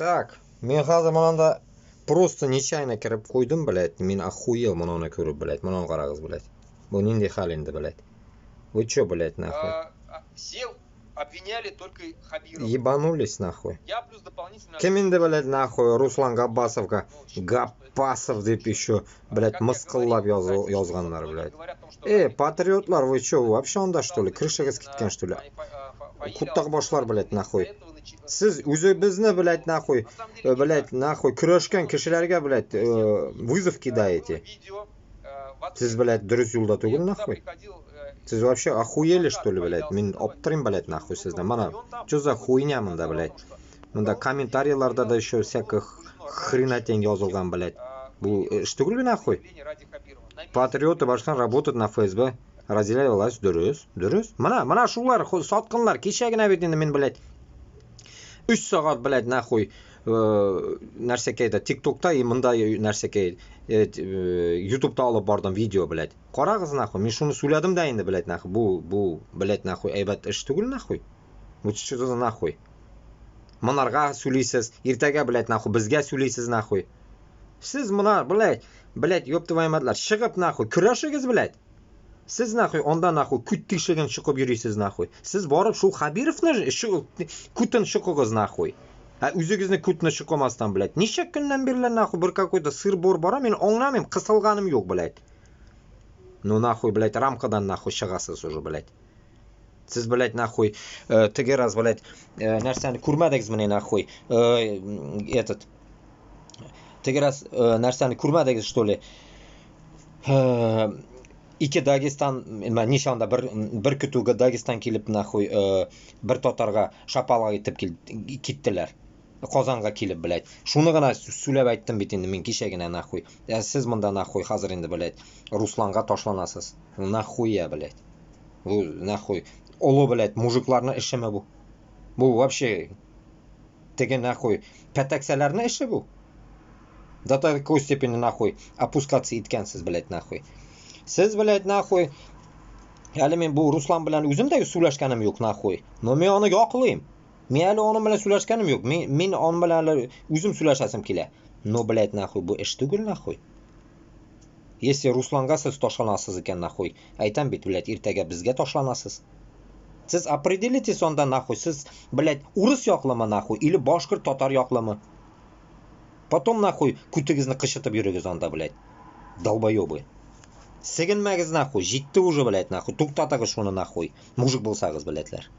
Так, мин хәзер монда просто нечаянно кереп куйдым, блядь. Мин охуел моны күреп, блядь. Моны карагыз, блядь. Бу нинди хәл инде, блядь? Вы чё, блядь, нахуй? Все обвиняли только Хабирова. Ебанулись, нахуй. Я плюс дополнительно. Кем инде, блядь, нахуй, Руслан Габбасовка Габбасов дип еще, блядь, мыскыллап язганнар, блядь. Эй, патриотлар, вы чё, вообще анда, что ли? Крышагыз киткән, что ли? Кутак башлар, блядь, нахуй. Сез үзебезне, блядь, нахуй, блядь, нахуй, көрәшкән кешеләргә, блядь, вызов кидаете. Сез, блядь, дөрес юлда түгел, нахуй. Сез вообще охуели, что ли, блядь? Мин аптырыйм, блядь, нахуй сездән. Менә, что за хуйня монда, блядь? Монда комментарийларда да еще всяких хренотень язылган, блядь. Бу эш түгел нахуй. Патриоты баштан работают на ФСБ. Разделяй власть. Дөрес, дөрес. Менә, менә шулар, саткыннар. Кичә генә бит инде мин, блядь, 3 сәгать, блядь, нахуй, нәрсәкәйдә, ТикТокта и монда нәрсәкәй, Ютубта алып бардым видео, блядь. Карагыз, нахуй, мин шуны сөйләдем дә инде, блядь, нахуй. Бу, блядь, нахуй, әйбәт эш түгел, нахуй. Бу что за нахуй? Монарга сөйлисез, иртәгә, блядь, нахуй, безгә сөйлисез, нахуй. Сез менә, блядь, блядь, ёб твою мать, чыгып, нахуй, көрәшегез, блядь. Сез, нахуй, анда, нахуй, күт тишеген чыгып йөрисез, нахуй. Сез барып шул Хабировны шу күтен чыгыгыз, нахуй. Ә үзегезне күтне чыкмастан, блядь. Ничә көннән бирле, нахуй, бер какой-то сыр-бор бара, мин аңламыйм, кысылганым юк, блядь. Ну, нахуй, блядь, рамкадан, нахуй, чыгасыз уже, блядь. Сез, блядь, нахуй, теге раз, блядь, нәрсәне күрмәдегезмени, нахуй, этот, теге раз нәрсәне күрмәдегез, что ли? Ике Дагестан, ничә анда бер көтүгә Дагестан килеп, нахуй, бер татарга шапалак итеп киттеләр. Казанга килеп, блядь. Шуны гына сөйләп әйттем бит инде мин кичә генә, нахуй. Ә сез монда, нахуй, хәзер инде, блядь, Русланга ташланасыз. Нахуя, блядь? Бу, нахуй, олы, блядь, мужикларның эшеме бу? Бу вообще теге, нахуй, пәтәксәләрнең эше бу. До такой степени, нахуй, опускаться иткәнсез, блядь, нахуй. Сез, блядь, нахуй, әле мин бу Руслан белән үзем дә сөйләшкәнем юк, нахуй. Но мин аны яклыйм. Мин әле аның белән сөйләшкәнем юк. Мин аның белән әле үзем сөйләшәсем килә. Но, блядь, нахуй, бу эш түгел, нахуй. Если Русланга сез ташланасыз икән, нахуй, әйтәм бит, блядь, иртәгә безгә ташланасыз. Сез определитесь анда, нахуй, сез, блядь, урыс яклымы, нахуй, или башкорт, татар яклымы? Потом, нахуй, күтегезне кычытып йөрегез анда, блядь. Долбоебы. Сигенмәгез, нахуй, җитте уже, блядь, нахуй. Туктатыгыз шуны, нахуй. Мужик булсагыз, блядьләр.